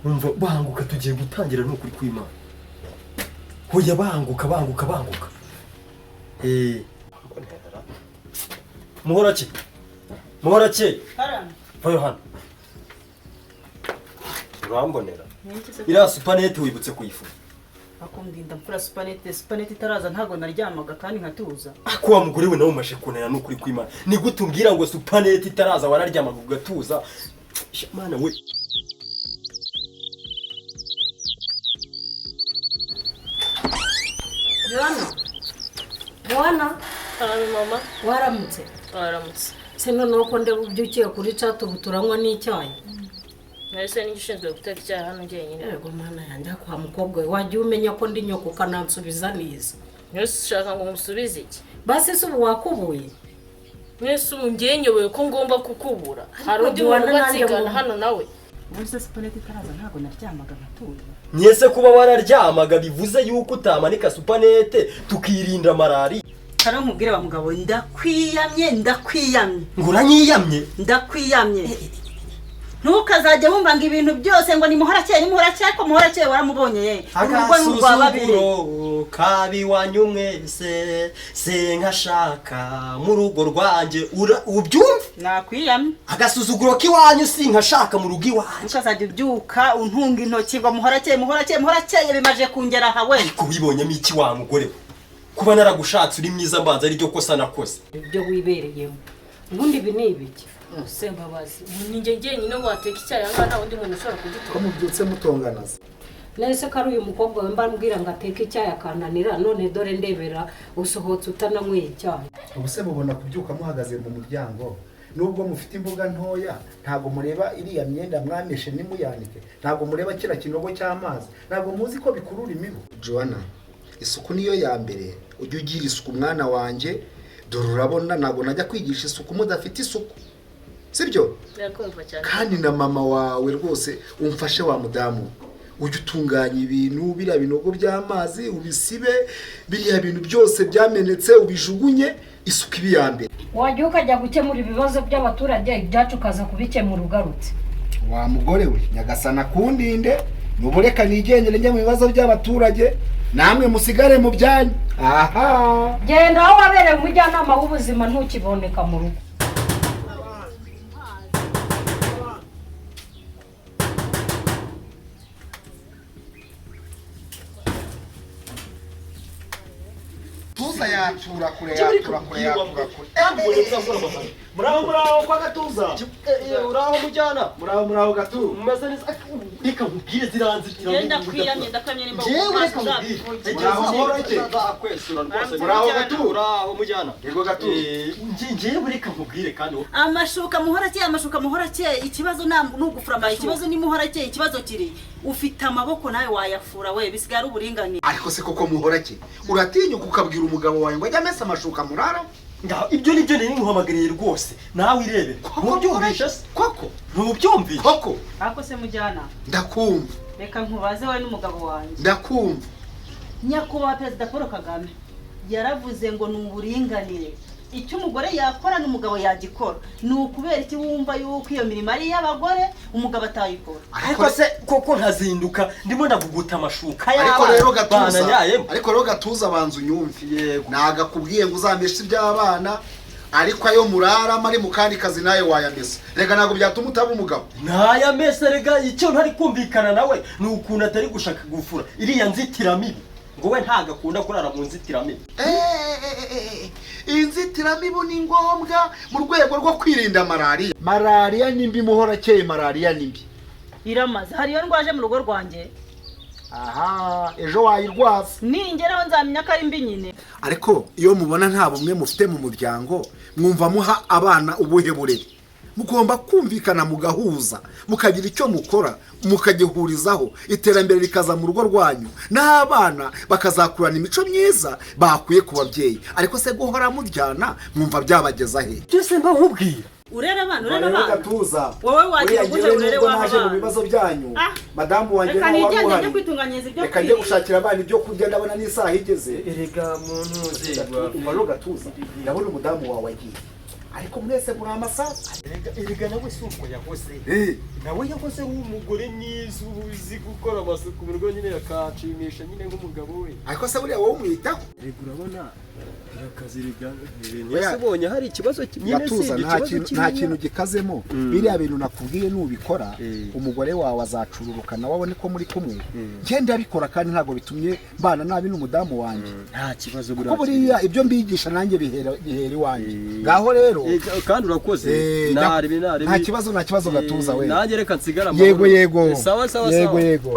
Umva, banguka, tugiye gutangira, ni ukuri kw'Imana. Hoya, banguka, banguka, banguka. Muhorake, Muhorake, vayo hano. Urambonera iriya supanete? Wibutse kuyifura? Akundinda mfura supanete. Supanete itaraza ntabwo naryamaga kandi nkatuza. Ko wa mugore we nawe umashe kunera, ni ukuri kw'Imana. Ni gute umbwira ngo supanete itaraza wararyamaga ugatuza? Sha, Mana we! Yohana, Yohana! Karame, mama. Waramutse? Waramutse. Se noneho ko ndeba ubyukiye kuri chat, ubu turanywa n'icyayi? Nahise n'icyo ushinzwe guteka icyayi hano njyenyine? Yego Mana yanjye, kwa mukobwa we, wajya umenya ko ndi nyoko ukanansubiza neza. Mwese ushaka ngo musubize iki? Basi se ubu wakubuye? Mwese ubu ngiye nyobewe ko ngomba kukubura, hari undi Duhana muntu nanjye ubatsigana hano nawe? Ubundi se supanete itaraza ntabwo naryamaga nkatuza. Mwese kuba wararyamaga bivuze yuko utamanika supanete tukirinda malariya? Kare nkubwire wa mugabo, ndakwiyamye, ndakwiyamye. Ngo uranyiyamye? Ndakwiyamye. Ntukazajye wumva ngo ibintu byose ngo ni Muhorakeye, ni Muhorakeye, ariko Muhorakeye waramubonye ye. Urugo ni urwa babiri. Agasuzuguro kabiwanyu mwese sinkashaka mu rugo rwanjye. Ubyumve. Nakwiyamye. Agasuzuguro k'iwanyu sinkashaka mu rugo iwanjye. Ntukazajya ubyuka untunga intoki ngo Muhorakeye, Muhorakeye, Muhorakeye. Bimaje kungera aha we. Ariko wibonyemo iki wa mugore we? Kuba naragushatse uri mwiza mbanza ariryo kosa nakoze. Ibyo wibereyemo ubundi ibi ni ibiki? Sembabazi, ni njye njyenyine wateka icyayi aha ngaha? Nta wundi muntu ushobora Ko kugitora? mubyutse mutonganaza? Nese ko ari uyu mukobwa we mbambwira ngo ateke icyayi akananira, none dore ndebera usohotse utananyweye icyayi. Ubu se mubona kubyuka muhagaze mu muryango, nubwo mufite imbuga ntoya, ntabwo mureba iriya myenda mwameshe ntimuyanike? Ntabwo mureba kiriya kinogo cy'amazi? Ntabwo muzi ko bikurura imibu? Joanna, isuku niyo ya mbere. Ujye ugira isuku, mwana wanjye. Dore urabona ntabwo najya kwigisha isuku mudafite isuku, sibyo? Ndakumva cyane. Kandi na mama wawe rwose umfashe wa mudamu, ujye utunganya ibintu. Biriya binogo by'amazi ubisibe, biriya bintu byose byamenetse ubijugunye. Isuku iba iya mbere. Wajya ukajya gukemura ibibazo by'abaturage, ibyacu ukaza kubikemura ugarutse. Wa mugore we, Nyagasana kundinde nubureka nigendere njye mu bibazo by'abaturage, namwe musigare mu byanyu aha. Genda aho wabereye umujyanama w'ubuzima, ntukiboneka mu rugo. Tuza yatura kure, yatura kure, yatura kure. Muraho, Muraho kwa Gatuza. Uraho mujyana. Muraho, muraho Gatu. Mumeze neza? Reka nkubwire, ziranzitira. Ngenda kwiyamye, ndakwiyamye nimba. Njyewe reka nkubwire. Muraho, Muhorake. Nzakwesura rwose. Muraho, Gatu. Uraho mujyana. Yego Gatu. Njyewe reka nkubwire kandi wowe- Amashuka Muhorakeye, amashuka Muhorakeye, ikibazo ni ugufura. Ikibazo ni Muhorakeye, ikibazo kiri ufite amaboko nawe wayafura we, bisigaye ari uburinganire. Ariko se koko Muhorake, uratinyuka ukabwira umugabo wawe ngo ajye amesa amashuka murara? Ngaho ibyo nibyo nari nkuhamagariye rwose, nawe irebere. Ntubyumvishe se? Koko? Ntubyumvishe? Koko? Ariko se mujyana? Ndakumva. Reka nkubaze wowe n'umugabo wanjye. Ndakumva. Nyakubahwa Perezida Paul Kagame yaravuze ngo ni uburinganire, icyo umugore yakora n'umugabo yagikora. Ni ukubera iki wumva yuko iyo mirimo ari iy'abagore, umugabo atayikora? Ariko se koko nkazinduka ndimo ndaguguta amashuka Ariko rero Gatuza, bananyayemo? ariko rero Gatuza, banza unyumve. Yego. Nagakubwiye ngo uzameshe iby'abana, ariko ayo murarama ari mu kandi kazi nawe wayamesa. Reka ntabwo byatuma utaba umugabo. Ntayamesa rega. Icyo ntari kumvikana nawe ni ukuntu atari gushaka gufura iriya nzitiramibu, ngo we ntabwo akunda kurara mu nzitiramibu. Inzitiramibu ni ngombwa mu rwego rwo kwirinda malariya. Malariya ni mbi, Muhorakeye, malariya ni mbi. Iramaze, hari iyo ndwaje mu rugo rwanjye. Aha ejo wayirwaza. Ningeraho nzamenya ko ari mbi nyine. Ariko iyo mubona nta bumwe mufite mu muryango, mwumva muha abana ubuhe burere? Mugomba kumvikana, mugahuza, mukagira icyo mukora mukagihurizaho, iterambere rikaza mu rugo rwanyu, n'abana bakazakurana imico myiza bakwiye ku babyeyi. Ariko se guhora muryana mwumva byabageza he? Byose mba nkubwira. Urera abana, urera abana. Gatuza, Wowe wagira gute urere nubwo naje mu w'abana? bibazo byanyu, Ah. madamu wanjye Reka nawe wari nigende njye uhari. kwitunganyiriza ibyo Reka njye kwirira. gushakira abana ibyo kurya, ndabona n'isaha igeze. Erega muntu Umva rero Gatuza, ndabona umudamu wawe agiye. Ariko mwese muri amasasu. Erega nawe si uko yahoze. Eh, Nawe yahoze ari umugore mwiza uzi gukora amasuku mu rugo nyine, akanshimisha nyine nk'umugabo we. Ariko se buriya wowe umwitaho? Erega urabona akazi rega. Oya. Ese ubonye hari ikibazo nyine Gatuza, si nta ikibazo kintu, nta kiriya. kintu gikazemo. Biriya bintu nakubwiye nubikora, umugore wawe azacururuka nawe abone ko muri kumwe. Njye ndabikora kandi ntabwo bitumye mbana nabi n'umudamu wanjye. Nta kibazo. Kuko buriya ibyo mbigisha nanjye bihera iwanjye. Ngaho rero. Kandi urakoze. Naribi, naribi. Nta kibazo, nta kibazo, Gatuza we. Nanjye reka nsigara Yego. amahoro. Yego. Sawa sawa. Yego. Sawa. Yego.